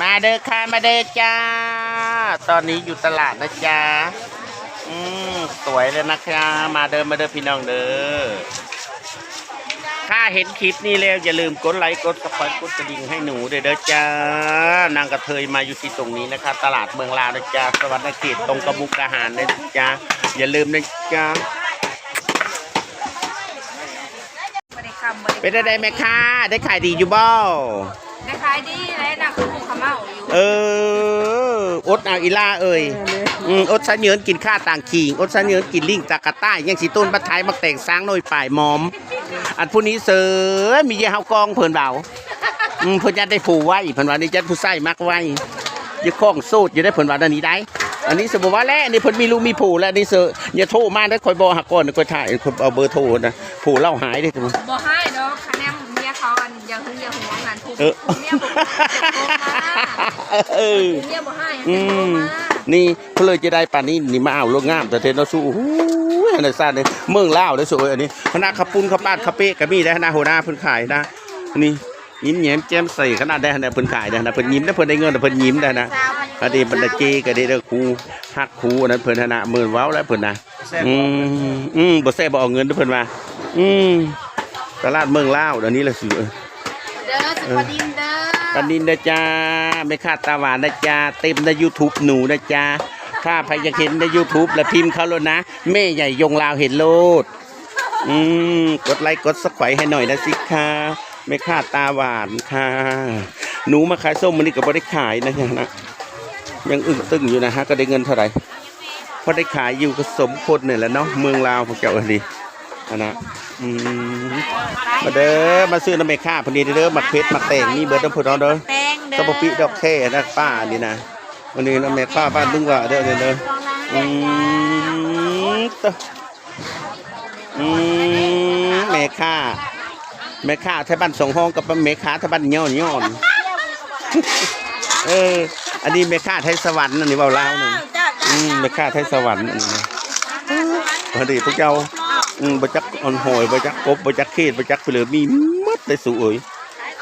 ມາເດີຄ່ະ ມາເດີຈ້າ ຕອນນີ້ຢູ່ຕະຫຼາດນະຈ້າ. ອືມ ສວຍເລີຍນະຄ່ະ ມາເດີ ມາເດີພີ່ນ້ອງເດີ. ຖ້າເຫັນຄລິບນີ້ແລ້ວ ຢ່າລືມກົດໄລ ກົດຊັບສະໄຄຣບ໌ ກົດກະດິ່ງໃຫ້ໜູເດີ ເດີຈ້າ. ນາງກະເທີຍມາຢູ່ທີ່ຕົງນີ້ນະຄ່ະ ຕະຫຼາດເມືອງລາວນະຈ້າ ສະຫວັນນະເຂດ ຕົງກັບມຸກດາຫານເດີຈ້າ ຢ່າລືມນະຈ້າ. ບໍ່ໄດ້ຄຳ ບໍ່ໄດ້ ເປັນຈັ່ງໃດແມ່ຄ້າ ໄດ້ຂາຍດີຢູ່ບໍ່? ໄດ້ຂາຍດີແຫຼະ ນຳຜູ້ເຂົາເມົາຢູ່. ເອີ ອົດເອົາອີ່ຫຼ້າເອີຍ. ເອີ ອືມ ອົດສະເຫຍີນກິນຂ້າຕ່າງຂີງ ອົດສະເຫຍີນກິນລິງຕາກະຕ່າຍ ຍັງຊິໂຕນບັກໄທບັກແຕງຊ້າງໜ້ອຍປາຍມອມ. ອັນຜູ້ນີ້ເສີຍ ມີເຢຍເຮົາກອງ ເພິ່ນເວົ້າ. ອືມ ເພິ່ນຢ້ານໄດ້ຜົວໄວ ເພິ່ນວ່ານີ້ ຢ້ານຜູ້ຊາຍມັກໄວ. ຢ່າຄອງໂສດຢູ່ໄດ໋ ເພິ່ນວ່າແນວນີ້ໄດ໋. ອັນນີ້ສະບໍ່ວ່າແລ້ວ ອັນນີ້ເພິ່ນມີລູກມີຜົວແລ້ວ ອັນນີ້ເສີຍ ຢ່າໂທມາເດີ ຂ້ອຍບໍ່ຫາກ່ອນ ຂ້ອຍຖ່າຍ ຂ້ອຍເອົາເບີໂທນະ ຜົວລາວຫາຍເດ້. ບໍ່ຫາຍດອກ ຄະແນນເມຍເຂົາອັນ ຢ່າຫຶງຢ່າຫວງຫັ້ນ ຜູ້ ເອີ ເມຍບໍ່ ເອີ ເມຍບໍ່ຫາຍ ອືມ ນີ້ເພິ່ນເລີຍຈະໄດ້ປານນີ້ ນີ້ມາເອົາໂລດ ງາມແທ້ໆເນາະສູ. ໂອ້ຍ ອັນນັ້ນຊັ້ນເດ້ ເມືອງລາວເດ້ສູເອີຍ. ອັນນີ້ຄະນະເຂົ້າປຸ້ນ ເຂົ້າປາດ ເຂົ້າເປະກໍມີໄດ໋ ຄະນະຫົວໜ້າເພິ່ນຂາຍນະ ນີ້ ຍິ້ມແຍ້ມແຈ່ມໃສຂະໜາດໃດຫັ້ນນະ ເພິ່ນຂາຍເດ້ຫັ້ນນະ ເພິ່ນຍິ້ມເດ້ ເພິ່ນໄດ້ເງິນ ເພິ່ນຍິ້ມເດ້ຫັ້ນນະ. ອັນນີ້ບັນດາເຈກໍໄດ້ເດີ ຄູຮັກຄູອັນນັ້ນເພິ່ນຫັ້ນນະ ເມີນເວົ້າແລ້ວເພິ່ນນະ. ອືມ ອືມ ບໍ່ແຊບບໍ່ເອົາເງິນເດີເພິ່ນວ່າ. ອືມ ຕະຫຼາດເມືອງລາວດຽວນີ້ລະຊິ ເດີ ຊິປານິນເດີ ປານິນເດີຈ້າ. ແມ່ຄ້າຕາຫວານນະຈ້າ ເຕັມໃນຢູທູບໜູນະຈ້າ. ຖ້າໃຜຢາກເຫັນໃນຢູທູບລະພິມເຂົ້າໂລດນະ ແມ່ໃຫຍ່ຍົງລາວເຫັນໂລດ. ອືມ ກົດໄລກົດຊັບສະໄຄຣບ໌ໃຫ້ໜ້ອຍນະຊິຄ່ະ ແມ່ຄ້າຕາຫວານຄ່ະ. ໜູມາຂາຍສົ້ມມື້ນີ້ກໍບໍ່ໄດ້ຂາຍນະ ຍັງອຶ້ງຕຶ້ງຢູ່ນະ ຫາກໍໄດ້ເງິນເທົ່າໃດ ພໍໄດ້ຂາຍຢູ່ກໍສົມຄົນນີ້ແຫຼະເນາະ ເມືອງລາວພວກເຈົ້າເອີຍ. ອັນນະ ອືມ ມາເດີ ມາຊື້ນຳແມ່ຄ້າເພິ່ນນີ້ເດີ ໝາກເຜັດໝາກແຕງມີເບິດນຳເພິ່ນເນາະເດີ. ແຕງເດີ ສະປະປິດອກແທ້ນະປ້ານີ້ນະ. ອັນນີ້ນະແມ່ຄ້າບ້ານດຸງຫວ້າເດີ ເດີ ອືມ ອືມ ແມ່ຄ້າ ແມ່ຄ້າໄທບ້ານສອງຫ້ອງກັບແມ່ຄ້າໄທບ້ານຍ້ອນໆ. ເອີ ອັນນີ້ແມ່ຄ້າໄທສະຫວັນ ອັນນີ້ເວົ້າລາວນະ. ອືມ ແມ່ຄ້າໄທສະຫວັນ ອັນນີ້ນະ. ພໍດີພວກເຈົ້າ ອືມ ບໍ່ຈັກອັນຫອຍ ບໍ່ຈັກກົບ ບໍ່ຈັກເຂດ ບໍ່ຈັກເພີເລີ ມີໝົດເດ້ສູເອີຍ.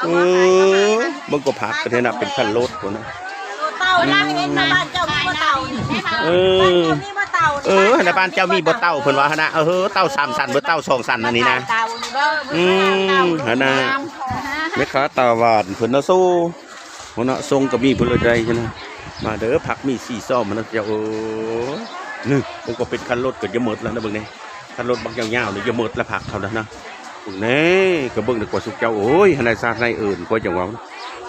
ເອີ ເບິ່ງກໍຜັກກັນເດນະ ເປັນຄັນລົດພຸ້ນນະ. ເຕົາ ອືມ ຫຼັງເຫັນນະ ບ້ານເຈົ້າມີບໍ່ເຕົານີ້? ເອີ ບ້ານເຈົ້າມີບໍ່ເຕົານີ້? ເອີ ຫັ້ນນະ ບ້ານເຈົ້າມີບໍ່ເຕົາ ເພິ່ນວ່າຫັ້ນນະ. ເອີ ເຕົາສາມຊັ້ນ ບໍ່ເຕົາສອງຊັ້ນອັນນີ້ນະ. ອືມ ຫັ້ນນະ ແມ່ຄ້າຕາຫວານເພິ່ນນະ ໂຊ ເນາະ ຊົງກໍມີເພິ່ນເລີຍໄດ໋ນະ. ມາເດີ ຜັກມີສີ່ຊອມນະເຈົ້າເອີຍ. ນີ້ ເບິ່ງກໍເປັນຄັນລົດກໍຈະໝົດແລ້ວນະ ເບິ່ງນີ້. ຄັນລົດບັກຍາວໆນີ້ຈະໝົດລະ ຜັກເຂົານະ ເບິ່ງແນ່. ກໍເບິ່ງດີກວ່າສຸກເຈົ້າເອີຍ ຫັ້ນນະ ຊາດໃນເອີ້ນ ຂ້ອຍຈັ່ງເວົ້າ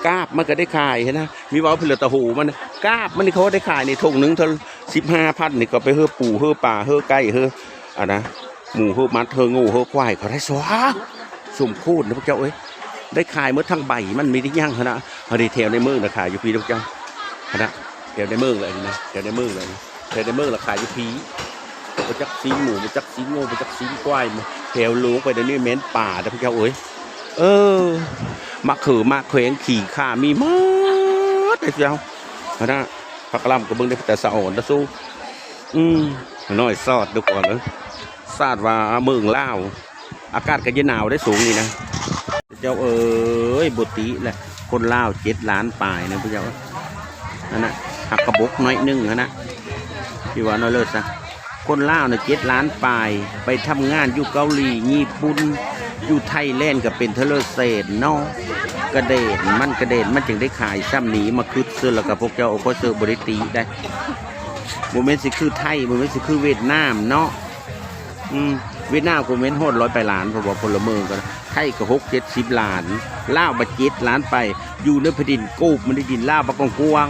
ກາບມັນກໍໄດ້ຂາຍຫັ້ນນະ. ມີເວົ້າເພິ່ນລະ ຕະໂຫມັນ ກາບມັນນີ້ເຂົາໄດ້ຂາຍນີ້ ຖົງໜຶ່ງເທົ່າສິບຫ້າພັນນີ້ ກໍໄປເຮີປູເຮີປາເຮີໄກ່ເຮີ ອັນນະ ໝູເຮີໝັດເຮີງົວເຮີຄວາຍ ເຂົາໄດ້ສວາ ສົມໂຄດນະພວກເຈົ້າເອີຍ. ໄດ້ຂາຍໝົດທັງໃບ ມັນມີໄດ້ຍັງຫັ້ນນະ. ເຮົາໄດ້ແຖວໃນເມືອງນະ ຂາຍຢູ່ພີ້ເດີພວກເຈົ້າ ຫັ້ນນະ. ແຖວໃນເມືອງລະນີ້ນະ ແຖວໃນເມືອງລະນີ້ ແຖວໃນເມືອງລະຂາຍຢູ່ພີ້. ບໍ່ຈັກຊີ້ນໝູ ບໍ່ຈັກຊີ້ນງົວ ບໍ່ຈັກຊີ້ນຄວາຍ ແຖວລົງໄປດຽວນີ້ແມ່ນປ່າເດີພວກເຈົ້າເອີຍ. ເອີ ໝາກເຂືອໝາກແຂວງ ຂີງຂ່າ ມີໝົດເດີພວກເຈົ້າ ຫັ້ນນະ. ຜັກກະຫຼ່ຳກໍເບິ່ງໄດ້ ແຕ່ສະອອນນະສູ. ອືມ ນ້ອຍຊອດດູກ່ອນເດີ ຊາດວ່າເມືອງລາວ ອາກາດກໍຈະໜາວໄດ໋ສູງນີ້ນະ. ເຈົ້າເອີຍ ບໍ່ຕິແຫຼະ ຄົນລາວເຈັດລ້ານປາຍນະພວກເຈົ້າ. ອັນນະ ຫັກກະບົກໜ້ອຍໜຶ່ງຫັ້ນນະ ທີ່ວ່າໜ້ອຍເລີດຊະ. ຄົນລາວນະເຈັດລ້ານປາຍ ໄປທຳງານຢູ່ເກົາຫຼີ ຍີ່ປຸ່ນ ຢູ່ໄທແລນກໍເປັນເທື່ອລະແສນເນາະ. ກະເດນ ມັນກະເດນ ມັນຈຶ່ງໄດ້ຂາຍຊ່ຳນີ້. ມາຄຶດເສີແລ້ວກໍພວກເຈົ້າເອົາຂ້ອຍເສີບໍ່ໄດ້ຕິໄດ໋. ບໍ່ແມ່ນຊິຄືໄທ ບໍ່ແມ່ນຊິຄືຫວຽດນາມເນາະ. ອືມ ຫວຽດນາມກໍແມ່ນຮອດຮ້ອຍປາຍລ້ານ ເພາະວ່າພົນລະເມືອງກໍ ໄທກໍຫົກເຈັດສິບລ້ານ ລາວບາດເຈັດລ້ານປາຍ. ຢູ່ໃນແຜ່ນດິນໂກບ ມັນໄດ້ດິນລາວບັກກວ້າງ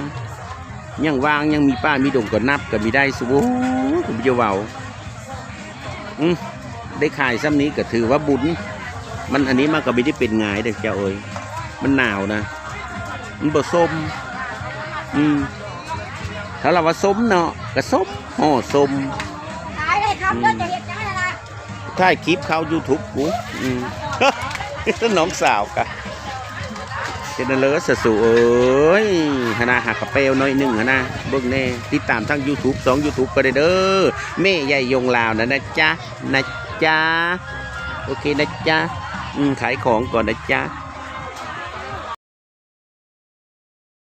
ໆ ຍັງວ່າງ ຍັງມີປ່າມີດົງ ກໍນັບກໍມີໄດ້. ໂອ້ຍ ກໍບໍ່ຈະເວົ້າ ອືມ ໄດ້ຂາຍຊ່ຳນີ້ກໍຖືວ່າບຸນ. ມັນ ອັນນີ້ມັນກໍບໍ່ໄດ້ເປັນງ່າຍເດ້ເຈົ້າເອີຍ ມັນໜາວນະ ມັນບໍ່ສົມ. ອືມ ຖ້າລາວວ່າສົມເນາະ ກໍສົມ ຫໍ່ສົມ. ຂາຍໄດ້ຄຳເດີ ຈະເຮັດຫຍັງຫັ້ນນະ ຖ່າຍຄລິບເຂົ້າຢູທູບກູ. ອືມ ນ້ອງສາວກະເຮັດນັ້ນເລີຍ ສະສູເອີຍ. ຫັ້ນນະ ຫາກະແປວໜ້ອຍໜຶ່ງຫັ້ນນະ ເບິ່ງແນ່ ຕິດຕາມທາງຢູທູບ ຊ່ອງຢູທູບກໍໄດ້ເດີ ແມ່ໃຫຍ່ຍົງລາວນະ ນະຈ໊ະ ນະຈ໊ະ. ໂອເຄນະຈ໊ະ ອືມ ຂາຍຂອງກ່ອນນະຈ໊ະ.